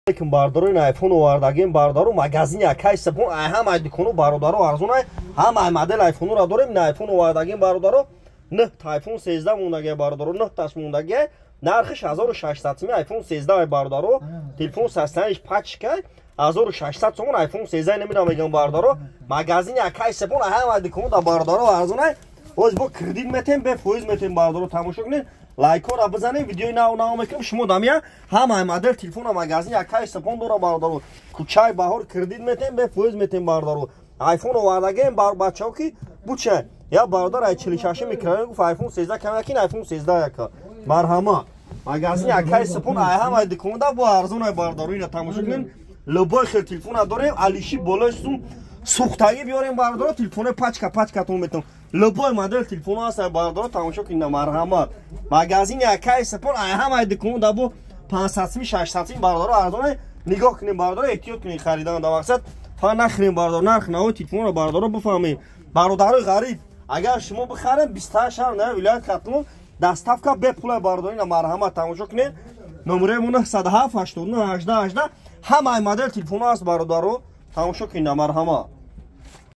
Алейкум, бародаро. Ин айфон овардагем, бародаро, магазини Акай Сапон, ай ҳамаи дукону, бародаро, арзонай. Ҳамаи модел айфонура дорем. Ин айфон овардагем, бародаро, нӯҳ айфон 13 мондагия, бародаро, нӯҳташ мондагия. Нархиш 1600 сими айфон 13, бародаро. Телефон састаниш пачка, 1600 сомон айфон 13 намедам, мегам, бародаро. Магазини Акай Сапон, ай ҳамаи дукону да, бародаро, арзонай. Оз бо кредит метем, бефоиз метем, бародаро. Тамошо кунед, лайкора бизанем, видеои нав нав мекунем. Шумо дамия ҳамаи модел телефона магазин Акай Сапон дора, бародаро, кӯчаи Баҳор. Кредит метем, бефоиз метем, бародаро. Айфон овардагем, бачаҳо, ки буча я бародар ай 46 микрорайон гуфт, айфон 13 камякин, айфон 13 яка. Марҳама, магазини Акай Сапон, ай ҳамаи дуконда бо арзонай, бародаро. Ина тамошо кунем, любой хел телефона дорем. Алиши болои сум сухтагӣ биёрем, бародаро, телефони пачка пачкатон метавон. Любой модел телефон ҳаст, бародаро, тамошо кунед. Марҳамат, магазини Акай Сапон, ай ҳамаи дукон да бо 500 сими, 600 сими, бародаро, арзоне. Нигоҳ кунем, бародаро, эҳтиёт кунед харидан да, мақсад фа нахӯрем, бародаро. Нарх наво телефонро, бародаро, бифаҳмем. Бародарои ғариб, агар шумо бихарем, 28 шаҳр на вилоят Хатлон доставка бепула, бародаро. Ина марҳамат, тамошо кунед, номераи мо 907 89 18 18. Ҳамаи модел телефон ҳаст, бародаро, тамошо кунед, марҳамат.